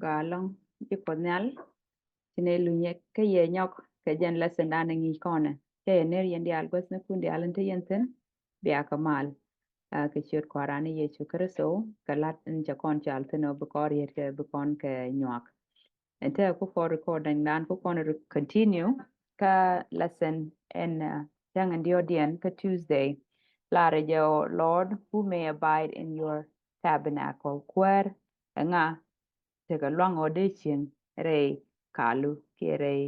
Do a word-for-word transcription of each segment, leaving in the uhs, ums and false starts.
Gɔaa ɛlɔ̱ŋ, ji̱ Kuoth Nhial. Ci nɛ lunyɛ kä yɛ nyɔk kɛ jɛn lesson dan in ŋi̱i̱c kɔnɛ. Cɛ yɛ ner yɛn diaal guäth ni kun diaal in te yɛn thi̱n. Bia kɛ mal. Ah, kɛ ciöt Kua̱ran ni Yecu Kritho, kɛ lat in cɛ kɔn cal thi̱n ɔ bi kɔn riet kɛ bi kɔn kɛ nyuak. Ɛn te ku kɔn recording dan ku kɔn re-, continue kä lesson in, ah, cäŋ in diɔ̱ɔ̱diɛn kä Tuesday. Larɛ jɛ ɔ, Lord, who may abide in your tabernacle? Kuäär ɛŋa tekɛ luaŋ ɔ dee cieŋ rɛy kalu kiɛ rɛy,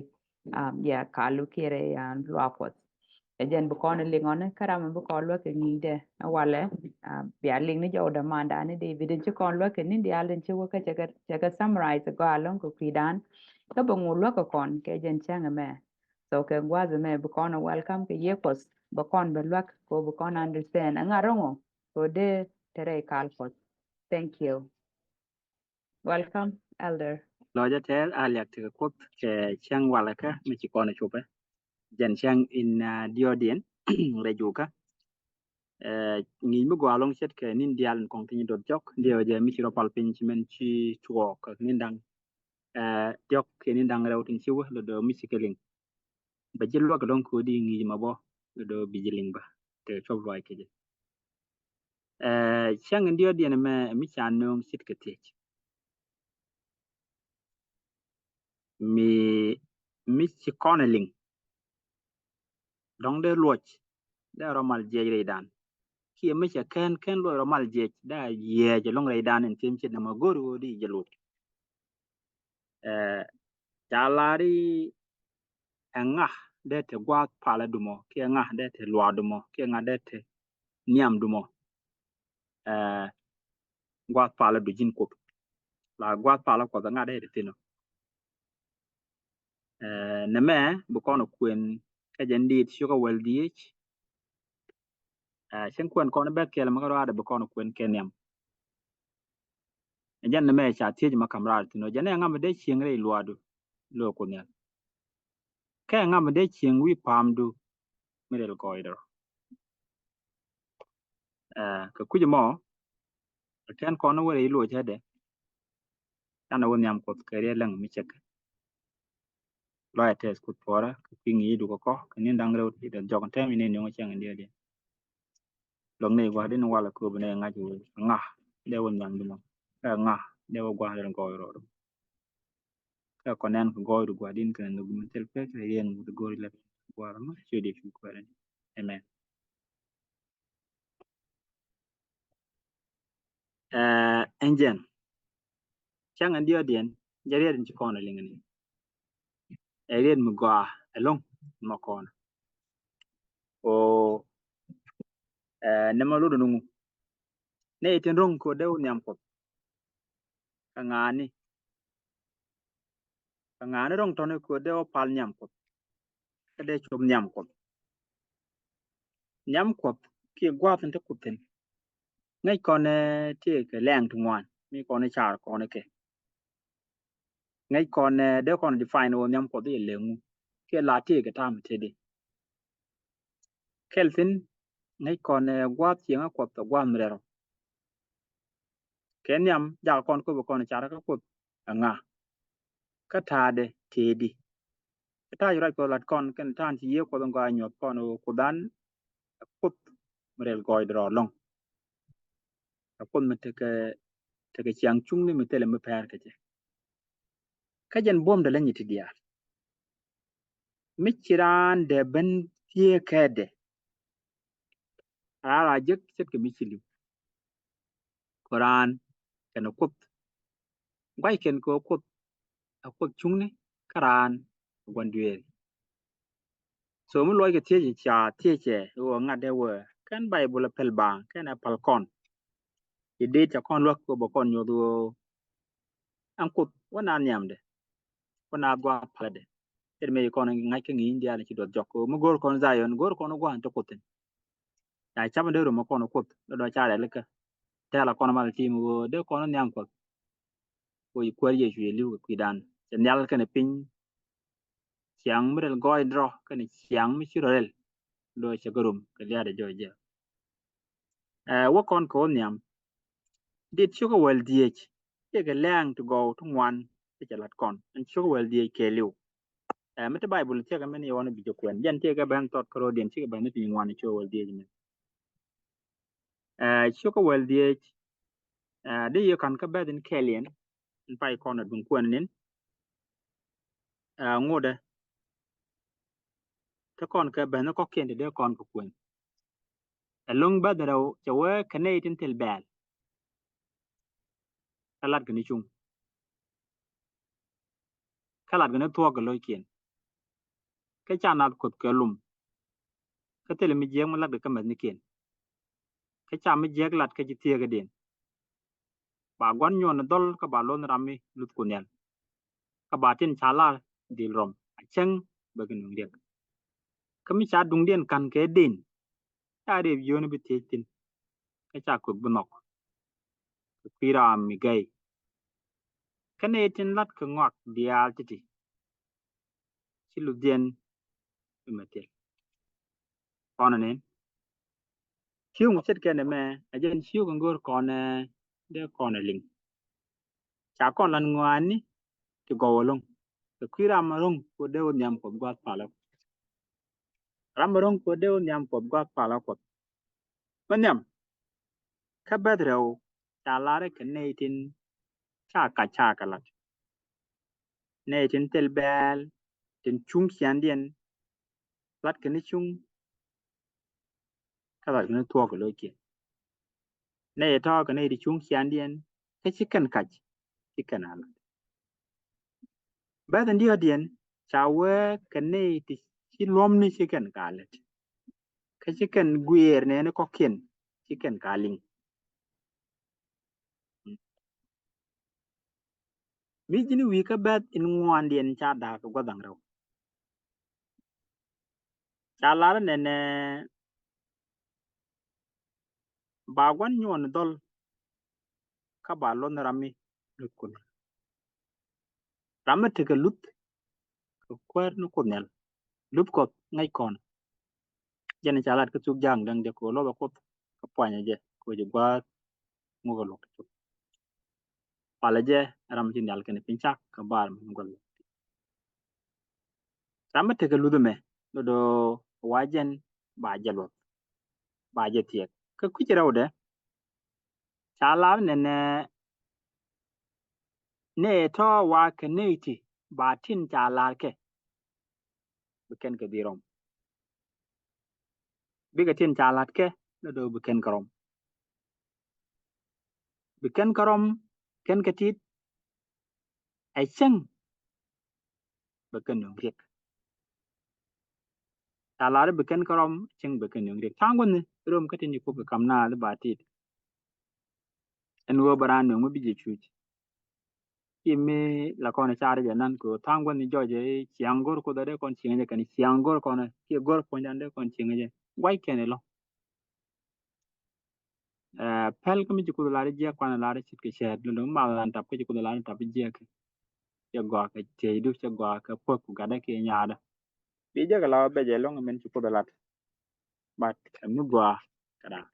um, yeah, kalu kiɛ rɛy, um, luaak Kuɔth. Ɛ jɛn bi kɔn liŋ ɔni kä ram mi bi kɔn luäk kɛ ŋi̱i̱cdɛ. Ɛ walɛ, um, bia liŋ ni jɔw dämandan ni David in ci kɔn luäk kɛ ni̱n diaal in ci wä kä cɛ kɛ, cɛ kɛ summarize gɔaa ɛlɔ̱ŋ kɛ kui̱dan. Kä bɛ ŋu luäk kɛ kɔn kɛ jɛn cäŋ ɛmɛ. So kɛ gua̱a̱th ɛmɛ bi kɔn welcome kɛ yiëë Kuɔth, bi kɔn bɛ luäk kɛ bi kɔn understand ɛŋa ro̱ŋɔ kɛ dee te rɛy kal Kuɔth. Thank you. Welcome, Elder. Lɔcdä tɛɛth, a liak tekɛ Kuoth kɛ cäŋ walɛ kä mi ci kɔn copɛ. Jɛn cäŋ in, ah, diɔ̱ɔ̱diɛn rɛy jukä. Eh, ŋi̱i̱c mi gɔaa ɛlɔ̱ŋ ce̱tkɛ ni̱n diaal in kɔŋ thi̱n do̱th jɔk, diɛw jɛ mi ci rɔ pal piny ci mɛn ci tuɔɔk kɛ ni̱n da̱ŋ, eh, diɔ̱k kɛ ni̱n da̱ŋ rɛw tin ci wä lɔ do̱ mi ci kɛ liŋ. Bɛ ji̱ luäk ɛlɔ̱ŋ kɛ ɣöö di ŋi̱i̱c mɛ bä lɔ do̱ bi ji̱ liŋ bä tekɛ cuɔp luaac kɛ jɛ. Eh, cäŋ in diɔ̱ɔ̱diɛn ɛmɛ mi ca nööŋ ce̱tkɛ thiec. Mi, mi ci kɔn ɛ liŋ. Dɔ̱ŋ dee luɔc, dee rɔ mal jiɛc rɛydan. Kiɛ mi cɛ kɛn, kɛn luɔc rɔ mal jiɛc, dee a yiɛɛc ɛlɔ̱ŋ rɛydan in thi̱em ce̱t nɛmɛ go̱o̱ri ɣöö di jɛ luɔc. Eh, ca lar i̱ ɛŋa dee te gua̱a̱th palä dumɔ, kiɛ ɛŋa dee te luaak dumɔ, kiɛ ɛŋa dee te nhiam dumɔ. Eh, gua̱a̱th palä du ji̱n Kuoth. La gua̱a̱th palä Kuɔth ɛŋa dee te thi̱n ɔ. Eh, nɛmɛ bi kɔn ɔ kuɛn kä jɛn dit cio̱kä wäl dhieec. Eh, cäŋ kuɛn kɔn bɛ kɛl mɛ kä ruaadɛ bi kɔn ɔ kuɛn kɛ nhiam. Ɛ jɛn nɛmɛ ca thiec mɛ kam raar thi̱n ɔ, jɛn ɛ ŋa mi dee cieŋ rɛy luaadu lo̱o̱ Kuoth Nhial. Kɛ ŋa mi dee cieŋ wi̱i̱ pa̱a̱mdu mi rɛl gɔɔydɛ rɔ. Eh, kɛ kui̱c mɔ, kɛn kɔn wä rɛy luɔc hädɛ. Canɛ wä nhiam Kuɔth kɛ riet läŋ mi cɛk. Lɔcɛ tɛth Kuoth puɔrä kɛ kui̱ ŋi̱i̱cdu kɛ kɔ kɛ ni̱n da̱ŋ rɛw ti dee jɔk tɛm in in yɔ̱ŋ cäŋ in diɛt diɛn. Luäk ni gua̱a̱r din walɛ kööb ni ŋa̱c wee ŋa dee wä nhiam di mɔ. Ɛ ŋa dee wä gua̱a̱r din gɔɔy rɔɔdu. Kɛ kɔnɛn kɛ gɔɔydu gua̱a̱r din kɛn ni gumi thil pek kɛ yɛn wut go̱o̱r ilɛ gua̱a̱r mɔ ciö di cu kuɛrɛ ni. Amen. Eh, ɛn jɛn. Cäŋ ɛn diɔ̱ɔ̱diɛn, jɛ riet in ci kɔn ɛ liŋ ni. Ɛ riet mi gɔaa ɛlɔ̱ŋ mɔ kɔn. O, eh, nɛmɛ lotdɛ nuŋu. Nɛ itin ro̱ŋ kɛ dee wä nhiam Kuɔth. Kɛ ŋa̱a̱ni. Kɛ ŋa̱a̱ni ro̱ŋ tɔ̱ni kɛ dee wä pal nhiam Kuɔth. Kä dee cop nhiam Kuɔth. Nhiam Kuɔth kiɛ gua̱a̱th in te Kuoth thi̱n. Ŋäc kɔn, eh, tëëkɛ lɛŋ ti ŋuan mi kɔn i̱ car kɔn ikɛ. Ŋäc kɔn, eh, dee kɔn define wä nhiam Kuɔth i̱ lɛ ŋu kiɛ la tëëkɛ tam tëëdi. Kɛl thi̱n ŋäc kɔn, eh, gua̱a̱th cieŋä Kuɔth ɛ gua̱a̱th mi rɛl rɔ. Kɛ nhiam jakä kɔn köpɛ kɔn i̱ car kä Kuoth ɛ ŋa. Kä ta̱a̱dɛ tëëdi. Kä ta̱a̱ ci ruac Kuɔth lat kɔn kɛn ta̱a̱n ci Yiëë Kuɔth in gɔaa nyuɔth kɔn ɣöö Kuothdan ɛ Kuoth mi rɛl gɔɔydɛ rɔ ɛlɔ̱ŋ. Ɛ Kuoth mi tekɛ, tekɛ ciaŋ cuŋni mi thilɛ mi pɛr kɛ jɛ. Kä jɛn buɔ̱mdɛ leny ti diaal. Mi ci raan dee ben thieekädɛ. Raan a jek ce̱tkɛ mi ci li̱w. Kɛ raan kɛnɛ Kuoth. Gua̱c kɛn kɛ Kuoth. Ɛ Kuoth cuŋni kä raan ɛ gua̱n dueeri. So mi luɔc kɛ thiec ca thiec cɛ ɣöö ŋa̱t dee wee kɛn Baibul ɛ pɛl baaŋ kɛn ɛ pal kɔn. Ci dee ca kɔn luäk kɛ bɛ kɔn nyoth ɣöö ɛn Kuoth wä na nhiamdɛ. Wä na gua̱a̱th palädɛ. Cɛ mëë kɔn ŋa̱c kä ŋi̱i̱c diaal ci duɔth jɔk ɣöö mi go̱o̱r kɔn Zion go̱o̱r kɔn gua̱a̱th in te Kuoth thi̱n. Ca ca̱p in dee rom kɔn Kuoth dee dɔ̱ ca rɛl kä. Tɛl a kɔn mal tim ɣöö dee kɔn nhiam Kuɔth. Ɣöö ci Kuäär Yecu yɛ li̱w kɛ kui̱dan cɛ nhial kɛnɛ piny. Ciaŋ mi rɛl gɔɔydɛ rɔ kɛnɛ ciaŋ mi ci rɔ rɛl. Dɔ̱ cɛ kä rom kɛ liaadɛ jɔɔc jɛ. Ɛ wä kɔn kɛ wä nhiam. Dit cio̱kä wäl dhieec. Tëëkɛ lɛ̈ɛ̈ŋ ti gɔw ti ŋuan ti cɛ lat kɔn. Ɛn ciök wäl dhieec kɛɛliw. Ɛ, mi ti Baibol thiäk ɛmɛn yɛ ɣɔn bi jɛ kuɛn. Jɛn tëëkɛ ben thɔt kärɔ̱diɛn cikɛ ben ni piny ŋuan ciök wäl dhieec ɛmɛn. Ɛ, ciök wäl dhieec, ɛ, di yɛ ka̱n kä bɛth in kɛɛliɛn in pay kɔn ɛ duŋ kuɛn nin. Ɛ, ŋotdɛ te kɔn kɛ ben ni kɔ̱kiɛn te dee kɔn kɛ kuɛn. Ɛlɔ̱ŋ bäth rɛw cɛ wee kɛ nɛy tin thil bɛɛl. Kä latkɛ ni cuŋ. Kä latkɛ ni thuɔ̱k kɛ lo̱ckiɛn. Kä ca nath Kuoth kɛ lum. Kä thil mi jiääk mi latkɛ kä mäthnikiɛn. Kä ca mi jiääk lat kä ci thieekädiɛn. Ba gua̱n nyuɔn dhɔl kä ba luɔth ram mi luth Kuoth Nhial. Kä ba tin ca lar dhil rɔm a cäŋ bɛ kɛ nöŋ riɛk. Kä mi ca duŋdiɛn ka̱n kɛ den, ca riɛp yio̱o̱ni bi thiec thi̱n. Kä ca kuek bi nhɔk kɛ kui̱ ram mi gäy. Kä nɛy tin la̱t kɛ ŋɔak diaal ti̱ti̱, ci luthdiɛn bi mɛ thil. Kɔn ɛ nen, ciöŋ ce̱tkɛ nɛmɛ a jɛn ciöŋ in go̱o̱r kɔn ɛ dee kɔn ɛ liŋ. Ca kɔn lan ŋɔaani ti gɔw ɛlɔ̱ŋ. Kɛ kui̱ ram mi ro̱ŋ Kuoth dee wä nhiam Kuɔth gua̱a̱th palä Kuɔth. Ram mi ro̱ŋ Kuoth dee wä nhiam Kuɔth gua̱a̱th palä Kuɔth. Bä nhiam kä bäth rɛw ca lar kɛ nɛy tin ca kac ca kɛ lat. Nɛy tin thil bɛɛl tin cuŋ ciandiɛn, lat kɛ ni cuŋ, kä lat kɛ ni thuɔ̱k kɛ lo̱ckiɛn. Nɛy tɔ̱ kɛ nɛy ti cuŋ ciandiɛn kä ci kɛn kac, ci kɛn a lat. Bäth in diɔ̱ɔ̱diɛn ca wee kɛ nɛy ti ci luɔ̱mni ci kɛn ka lät. Kä ci kɛn guiɛɛr nɛɛni kɔ̱kiɛn ci kɛn ka liŋ. Mi ji̱n wi̱i̱ kä bäth in ŋuandiɛn ca da̱a̱k kɛ gua̱dhaŋ rɛw. Ca lar nɛnɛ ba gua̱n nyuɔn dhɔl kä ba luɔth ni ram mi luth Kuoth. Ram mi tekɛ luth kɛ kuäär ni Kuoth Nhial. Luth Kuɔth ŋäc kɔn. Jɛn ca lat kä thuk ja̱a̱ŋ däŋ jɛ kɛ ɣöö luɔthɛ Kuoth kä puanyɛ jɛ kɛ ɣöö ji̱ gua̱a̱th ŋukɛ luɔk ti cuk. Palɛ jɛ ram ci nhial kɛnɛ piny cak kɛ bar mi gɔl. Ram mi tekɛ luth ɛmɛ do̱do̱ wa jɛn ba jɛ luɔth, ba jɛ thiɛk. Kä kui̱c rɛwdɛ ca lar nɛnɛ, nɛ tɔ̱ wa kɛ nɛy ti ba tin ca lar kɛ bi kɛn kɛ dhil rɔm. Bikɛ tin ca la̱t kɛ ni do̱ bi kɛn kɛ rɔm. Bi kɛn kɛ rɔm, kɛn kɛ tit, ɛ cäŋ bɛ kɛn nöŋ riɛk. Ca la̱t bi kɛn kɛ rɔm, cäŋ bɛ kɛn nöŋ riɛk. Tha̱a̱ŋ gua̱ni röm kä tin ci Kuoth kɛ kam naath ba tit. Ɛn ɣöö bɛ raan nöŋ mi bi jɛ cuc. Ci mi la kɔn car jɛ nan kɛ ɣöö tha̱a̱ŋ gua̱ni jɔc ɛ ciaŋ go̱r Kuoth ɛ dee kɔn cieŋ jɛ kɛn ciaŋ go̱r kɔn ɛ kiɛ go̱r puɔ̱nydan dee kɔn cieŋ jɛ. Gua̱c kɛn ilɔ. Ɛ, päl kä mi ci Kuoth lar jiɛk kuan lar ce̱tkɛ cäät lundä mi math lan tap kä ci Kuoth lar tap jiɛk. Cɛ gɔaa kɛ tieydu, cɛ gɔaa kɛ puɔ̱th ku gatdä kiɛ nyaadä. Bi jɛ kɛ la bɛ jɛ lɔŋ min ci Kuoth lat. But ɛ mi gɔaa kɛ da̱a̱.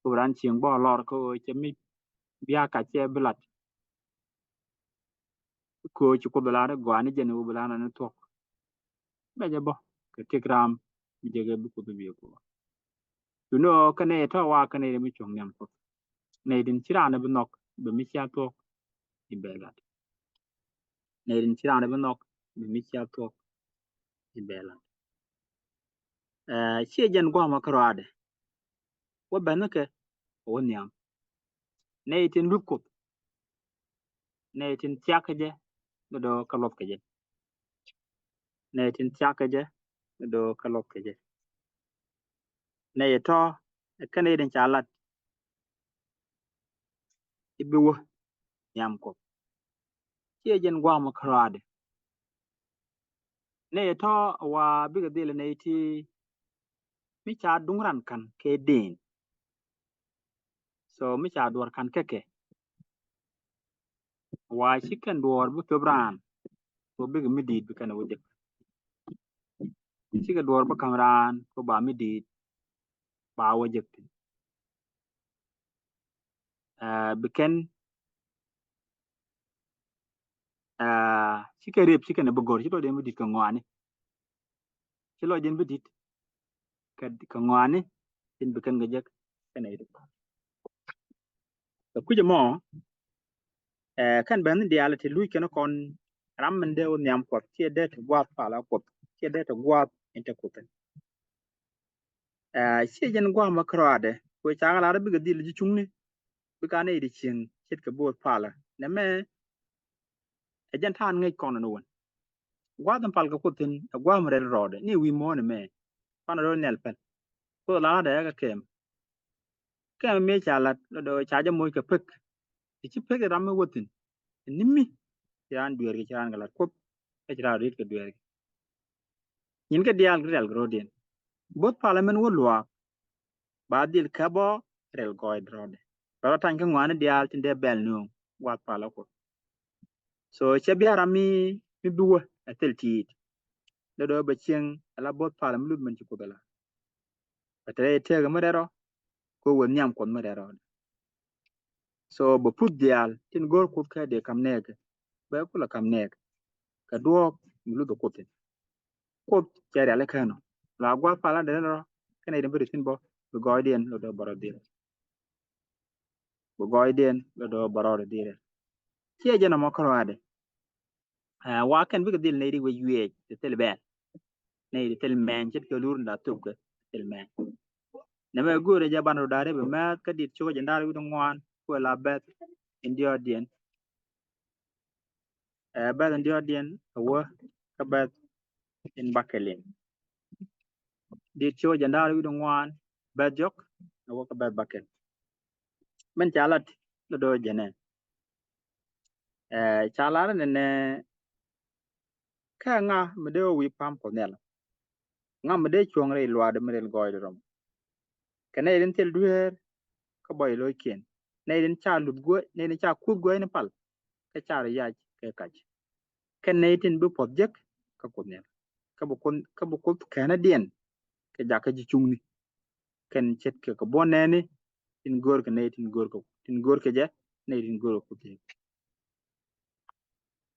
Ku ran cieŋ bä lɔr kä ɣöö cɛ mi bia kac cɛ bi lat. Kä ɣöö ci Kuoth lar gɔaa ni jɛn ɣöö bi lar ni thuɔ̱k. Bɛ jɛ bä kɛ tik ram mi jɛ kɛ bi Kuoth bi kuɔ. You know, kä nɛy tɔ̱ wa kä nɛy mi cuɔ̱ŋ nhiam Kuoth. Nɛy tin ci raan bi nhɔk bi mi cia thuɔ̱k i̱ bɛ lat. Nɛy tin ci raan bi nhɔk bi mi cia thuɔ̱k i̱ bɛ lat. Ɛ, ciɛ jɛn gua̱a̱mä kä rɔaadɛ. Wä bɛn kɛ wä nhiam. Nɛy tin luth Kuoth. Nɛy tin thiak kɛ jɛ ni do̱ kä luɔth kɛ jɛ. Nɛy tin thiak kɛ jɛ ni do̱ kä luɔth kɛ jɛ. Nɛy tɔ̱ ɛ kɛn nɛy tin ca lat i̱ bi wä nhiam Kuɔth. Ciɛ jɛn gua̱a̱mä kä rɔaadɛ. Nɛy tɔ̱ wa bikɛ dhil nɛy ti mi ca duŋ ran ka̱n kɛ den. So mi ca duɔr ka̱n kɛ kɛ. Wa ci kɛn duɔr bi thöp raan. Ko bikɛ mi di̱i̱t bi kɛn wä jek. Cikɛ duɔr bi ka̱m raan ko ba mi di̱i̱t ba wä jek. Ɛ, bi kɛn Aa, cikɛ rep, cikɛ ni bi go̱r, ci lɔcdiɛn bi di̱t kɛ ŋɔaani. Ci lɔcdiɛn bi di̱t kɛ, kɛ ŋɔaani, tin bi kɛn kɛ jek kɛn ɛ. Kɛ kui̱c ɛmɔ, ɛ, kɛn ben diaal ti luc kɛn kɔn ram min dee wä nhiam Kuɔth, ciɛ dee ti gua̱a̱th palä Kuɔth, ciɛ dee ti gua̱a̱th in te Kuoth. Ɛ, ciɛ jɛn gua̱a̱th mɛ kärɔaadɛ, kuɛ cakɛ lar bikɛ dhil ji̱ cuŋni, bikɛ a nɛy ti cieŋ ce̱tkɛ bo̱o̱th palä. Nɛmɛ ɛ jɛn ta̱a̱n ŋäc kɔn ni wän. Gua̱a̱th in pal kɛ Kuoth thi̱n ɛ gua̱a̱th mi rɛl rɔɔdɛ, ni wi̱i̱ muɔ̱ɔ̱n ɛmɛ. Pan rɔɔd nhial pɛl. Kuoth ɛ lar dɛ ɛ kɛ kɛɛm. Kɛmɛ mëë ca lat, lɔ dɔɔ ca jɛ moc kɛ pek. Ti ci pek ram mi wä thi̱n. Ni mi, ci raan dueerkɛ, ci raan kɛ lat Kuoth, kä ci raan riet kɛ dueerkɛ. Nyin kɛ diaal kɛ rial kɛ ro̱diɛn. Bo̱th palä min wä luaak, ba dhil kɛ bɔ rɛl gɔɔy rɔɔdɛ. Bɛ rɔ tany kä ŋɔaani diaal tin dee bɛl nööŋ gua̱a̱th palä Kuɔth. So cɛ bia ram mi, mi bi wä ɛ thil ti̱i̱t. Dee dɔɔ bɛ cieŋ ala bo̱th palä mi luth min ci Kuoth ala. Bɛ te rɛy tëëk mi rɛl rɔ, kɛ wä nhiam Kuɔth mi rɛl rɔ. So bɛ puth diaal tin go̱o̱r Kuoth kɛ dee kam nɛɛk, bɛ kulɛ kam nɛɛk kɛ duɔɔk mi luth Kuoth thi̱n. Kuoth cɛ riali kɛn ɔ. La gua̱a̱th palä dee rɔ, kɛn ɛ rin bi ri thi̱n bɔ, bi gɔɔydiɛn lɔ dee bɔrɔ dhil. Bi gɔɔydiɛn lɔ dee bɔrɔ dhil. Ciɛ jɛn ɛmɔ kärɔaadɛ. Ɛ, wa kɛn bikɛ dhil nɛy ti wec wiɛɛc ti thil bɛɛl. Nɛy ti thil mɛny ce̱tkɛ lur in la thopkɛ ti thil mɛny. Nɛmɛ go̱o̱rɛ jɛ ban rɔ da̱ri bi mɛth kä dit cio̱k jɛ da̱ri wi̱cdɛ ŋuan kuɛ la bɛth in diɔ̱ɔ̱kdiɛn. Ɛ, bɛth in diɔ̱ɔ̱kdiɛn a wä kä bɛth in bakɛl in. Dit cio̱k jɛ da̱ri wi̱cdɛ ŋuan bɛth jɔk a wä kä bɛth bakɛl. Min ca lat lɔ dɔɔ jɛnɛ. Ɛ, ca lar nɛnɛ, kä ŋa mi dee wä wi̱i̱ pam Kuɔth Nhial? Ŋa mi dee cuɔ̱ŋ rɛy luaadɛ mi rɛl gɔɔydɛ rɔm? Kɛ nɛy tin thil dueer kä bɔy lo̱ckiɛn, nɛy tin ca luth guäc, nɛy tin ca kuth guäc ni pal, kä ca rɔ yac kɛ kac. Kɛ nɛy tin bi puɔth jek kä Kuoth Nhial, kä bi Kuoth, kä bi Kuoth kɛnädiɛn kɛ jakä ji̱ cuŋni. Kɛn ce̱tkɛ kɛ buɔ̱n nɛɛni tin go̱o̱rkɛ nɛy tin go̱o̱rkɛ, tin go̱o̱rkɛ jɛ, nɛy tin go̱o̱rkɛ Kuoth jɛ.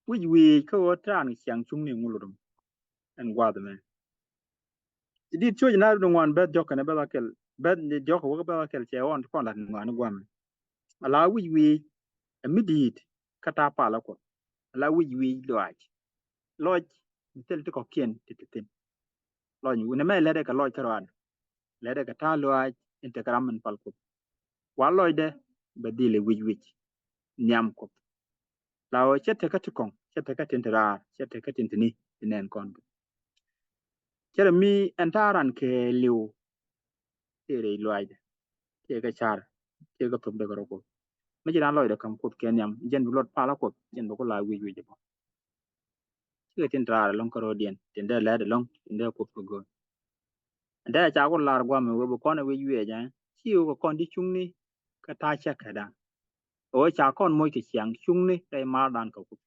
Wi̱c wi̱i̱c kä ɣöö te raan kɛ ciaŋ cuŋni ŋul rum. Ɛn gua̱a̱th ɛmɛ. Ti dit cio̱c na ri ŋuan bɛth jɔk kɛnɛ bɛth akɛl, bɛth jɔk wä kä bɛth akɛl cɛ ɣɔn ti kɔn lat ŋuan gua̱a̱th ɛmɛ. Ala wi̱c wi̱i̱c ɛ mi di̱i̱t kä ta̱a̱ palä Kuɔth. Ala wi̱c wi̱i̱c lɔaac. Lɔc mi thil ti kɔ̱kiɛn ti ti thi̱n. Lɔc wi̱i̱ nɛmɛ lɛtdɛ kɛ lɔc kärɔaadɛ. Lɛtdɛ kɛ ta̱a̱ lɔaac in tekɛ ram min pal Kuɔth. Wa lɔcdɛ bɛ dhil ɛ wi̱c wi̱c nhiam Kuɔth. La ɣöö cɛ tekä ti kɔ̱ŋ, cɛ tekä tin te raar, cɛ tekä tin te ni ti nɛn kɔn kɛ. Cɛ rɛ mi ɛn ta̱a̱ ran kɛ li̱w. Tëë rɛy luaacdɛ, tëë kɛ car, tëë kɛ thopdɛ kɛ rɔ Kuoth. Mi ci raan lɔcdɛ ka̱m Kuoth kɛ nhiam, jɛn bi luɔt palä Kuɔth, jɛn bi ku la wi̱c wi̱c bä. Cikɛ tin te raar ɛlɔ̱ŋ kärɔ̱diɛn, tin dee lɛt ɛlɔ̱ŋ, tin dee Kuoth kɛ go̱o̱r. Ɛn dee ca ku lar gua̱a̱th ɛmɛ wee bi kɔn ɛ wi̱c wiɛɛc ɛ, ci wee kɛ kɔn ji̱ cuŋni kä ta̱a̱ cäkädan. Ɣöö ca kɔn moc kɛ ciaŋ cuŋni rɛy maardan kɛ Kuoth.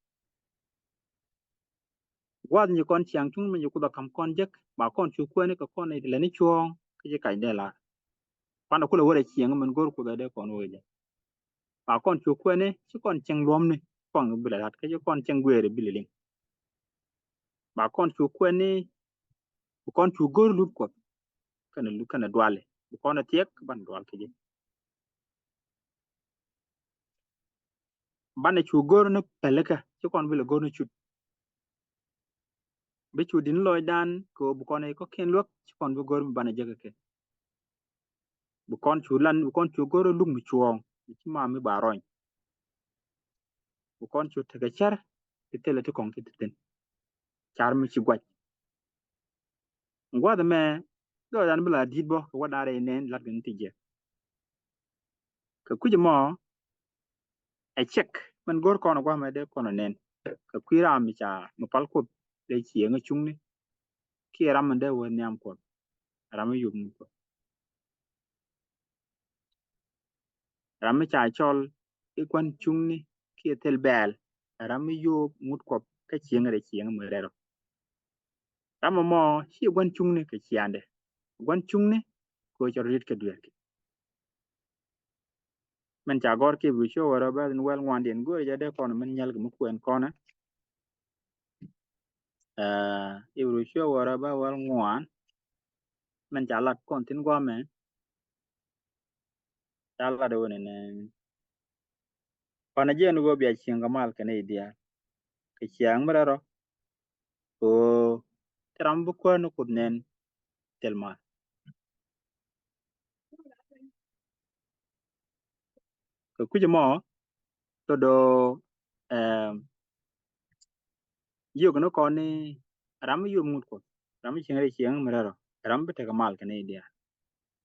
Gua̱a̱th in ci kɔn ciaŋ cuŋni min ci Kuoth ɛ ka̱m kɔn jek, ba kɔn cu kuɛni kɛ kɔn nɛy ti lätni cuɔ̱ɔ̱ŋ kä ci kac dee lar. Kuandɛ kulɛ wä rɛy ciɛŋ min go̱o̱r Kuoth ɛ dee kɔn wee jɛ. Ba kɔn cu kuɛni ci kɔn cieŋ luɔ̱mni, kɔn bi lɛ la̱t, kä ci kɔn cieŋ gueeri bi lɛ liŋ. Ba kɔn cu kuɛni, bi kɔn cu go̱o̱r luth Kuɔth kɛnɛ, kɛnɛ duali, bi kɔn ɛ thiɛk banɛ dual kä ji̱. Banɛ cu go̱o̱r ni pälikä, ci kɔn bi lɛ go̱o̱r ni cut. Bi cu di̱t ni lɔcdan kɛ ɣöö bi kɔn ɛ kɔ̱kiɛn luäk, ci kɔn bi go̱o̱r mi banɛ jek kɛ kɛ. Bi kɔn cu lan, bi kɔn cu go̱o̱r luk mi cuɔ̱ɔ̱ŋ, mi ci mam mi ba rɔny. Bi kɔn cu tekɛ cär ti thilɛ ti kɔ̱ŋ ti ti thi̱n. Car mi ci guac. Gua̱th ɛmɛ, lɔcdan bi la di̱t bä kɛ wä da̱rɛ inɛn lat kɛ ni ti jiɛk. Kɛ kui̱c ɛmɔ, ɛ cɛk min go̱r kɔn ɛ gua̱a̱th ɛmɛ dee kɔn ɛ nɛn. Kɛ kui̱ ram mi ca, mi pal Kuoth dee cieŋ ɛ cuŋni. Kiɛ ram min dee wä nhiam Kuɔth. Ram mi yop ni Kuɔth. Ram mi ca cɔl i̱ gua̱n cuŋni kiɛ thil bɛɛl. Ram mi yop ŋut Kuɔth kä cieŋ rɛ cieŋ mi rɛl rɔ. Ram ɛmɔ ci gua̱n cuŋni kɛ ciaŋdɛ. Gua̱n cuŋni kɛ cɔl rit kɛ dueerki. Min ca gɔr kiɛ bi cuɔ wärä bɛth in wɛl ŋuandiɛn go̱o̱rɛ jɛ dee kɔn min nyɛl kɛ mi kuɛn kɔnɛ. Ɛ, Ibru cuɛ wäl rɛw bä wäl ŋuan. Min ca lat kɔn thi̱n guamɛ. Ca lat wä nɛnɛ. Pan a jiɛn wä bia cieŋ kɛ mal kɛ nɛy diaal. Kɛ ciaŋ mi rɛl rɔ. Kɛ ɣöö thil ram bi kuäär ni Kuoth nɛn thil mal. Kɛ kui̱c mɔ, kɛ do̱, ɛm, yio̱k ni kɔn ni ram mi yop ŋut Kuɔth, ram mi cieŋ rɛy ciɛŋ mi rɛl rɔ, ram mi bi tekɛ mal kɛ nɛy diaal.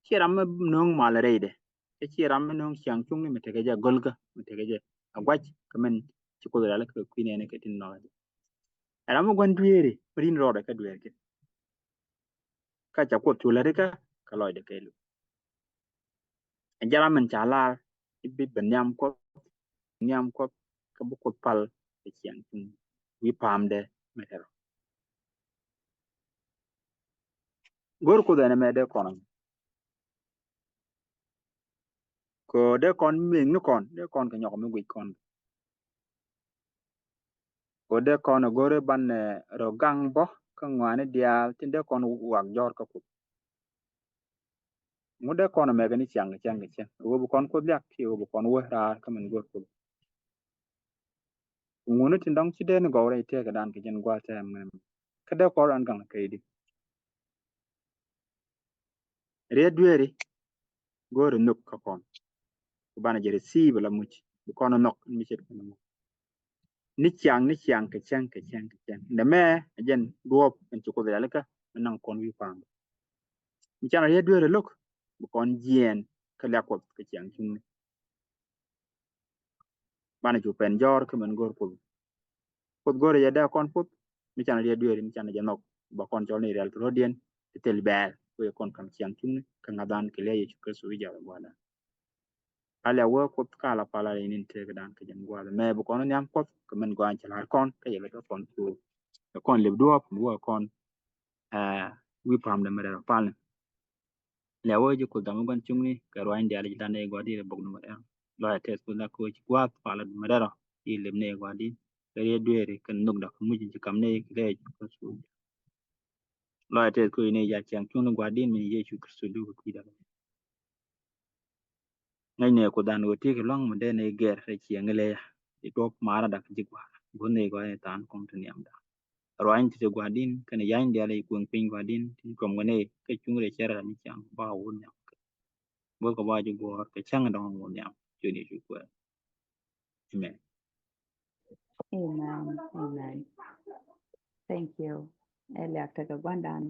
Ciɛ ram mi no̱o̱ŋ mal rɛydɛ, kä ciɛ ram mi no̱o̱ŋ ciaŋ cuŋni mi tekɛ jɛ gölkä, mi tekɛ jɛ a gua̱c kɛ min ci Kuoth rialikä kɛ kui̱ nɛɛni kɛ tin nɔɔk jɛ. Ɛ ram mi gua̱n dueeri mi rin rɔɔdɛ kä dueerkɛ. Kä ca Kuoth cu lätikä kɛ lɔcdɛ kɛ lo̱k. Ɛ jɛ ram min ca lar i̱ bi bɛ nhiam Kuɔth, nhiam Kuɔth, kä bi Kuoth pal kɛ ciaŋ cuŋ wi̱i̱ pa̱a̱mdɛ mi te rɔ. Go̱r Kuoth ɛn ɛmɛ dee kɔn. Kɛ dee kɔn mekni kɔn, dee kɔn kɛ nyɔk mi guic kɔn. Kɛ dee kɔn ɛ go̱r i̱ banɛ rɔ gaŋ bä kä ŋɔaani diaal tin dee kɔn wak jɔr kä Kuoth. Ŋut dee kɔn ɛ mɛkɛ ni ciaŋ kɛ ciaŋ kɛ ciaŋ. Ɛ ɣöö bi kɔn Kuoth liak kiɛ ɣöö bi kɔn wä raar kä min go̱r Kuoth. Ŋuni tin dɔ̱ŋ ci dee ni gɔw rɛy tëëkädan kɛ jɛn gua̱a̱th tɛmɛ. Kä dee kɔn ran gaŋ kɛ i̱di. Riet dueeri go̱o̱ri nhök kä kɔn. Ku banɛ jɛ receive la muc. Bi kɔn nhɔk mi ce̱tkɛ ni nhɔk. Ni ciaŋ, ni ciaŋ, kɛ cäŋ, kɛ cäŋ, kɛ cäŋ. Nɛ mɛ, ɛ jɛn duɔ̱ɔ̱p ɛn ci Kuoth rialikä mi naŋ kɔn wi̱i̱ pa̱a̱m. Mi canɛ riet dueeri lo̱k, bi kɔn jiɛɛn kä liak Kuɔth kɛ ciaŋ cuŋni. Banɛ cu pɛn jɔr kä min go̱r Kuoth. Kuoth go̱r yɛ dee kɔn puth, mi canɛ riet dueeri, mi canɛ jɛ nhɔk, ba kɔn cɔl ni rial kɛ rɔ̱diɛn ti thil bɛɛl, wee kɔn kam ciaŋ cuŋni kä ŋa̱than kɛ lia̱ Yecu Kritho i̱ jɔal ɛ gua̱a̱dan. Alia wee Kuoth ka la pal a inin tëëkädan kɛ jɛn gua̱a̱th. Mɛ bi kɔn nhiam Kuɔth kɛ min gɔaa cɛ la̱r kɔn, kä yɛ lɛ kɛ kɔn cu. Kɛ kɔn lep duɔ̱ɔ̱p, mi wee kɔn, ɛ, wi̱i̱ pa̱a̱mdɛ mi rɛl rɔ palni. Lɛ wee ji̱ Kuoth dam mi gua̱n cuŋni kɛ ruaacni diaal ji̱ dan nɛy gua̱di̱n rɛ bok ni mɛ rɛl. Lɔcdɛ tɛth Kuoth nak kɛ wee ci gua̱a̱th pal a mi rɛl rɔ. I̱ lep nɛy gua̱di̱n. Kɛ riet dueeri kɛ nhök dak kɛ muc in ci kam nɛy kɛ lɛc kɛ suuc. Lɔcdɛ tɛth Kuoth inɛ ya ciaŋ cuŋni gua̱di̱n min Yecu Kritho duk kɛ kui̱ dak. Ŋäcnɛ Kuothdan ɣöö tëëkɛ lua̱ŋ mi dee nɛy gɛr rɛy ciɛŋ ilɛyä. I̱ duɔ̱p maarä dak ji̱ gua̱a̱r. Bo̱th nɛy gɔaa ni tha̱a̱n kɔŋ ti nhiamda. Ruaacni ti ti gua̱di̱n kɛnɛ ya̱cni diaal i̱ kueŋ piny gua̱di̱n ti cuɔm kɛ nɛy kä cuŋ rɛy cɛrɛ ni ciaŋ ba wut nhiam. Bo̱th kɛ ba ji̱ guɔ̱ɔ̱r kɛ cäŋ dɔ̱ŋ wut nhiam. Cuɛ ni cu kuɛɛr. Amen. Amen. Amen. Thank you. Ɛ liak tekɛ gua̱ndan.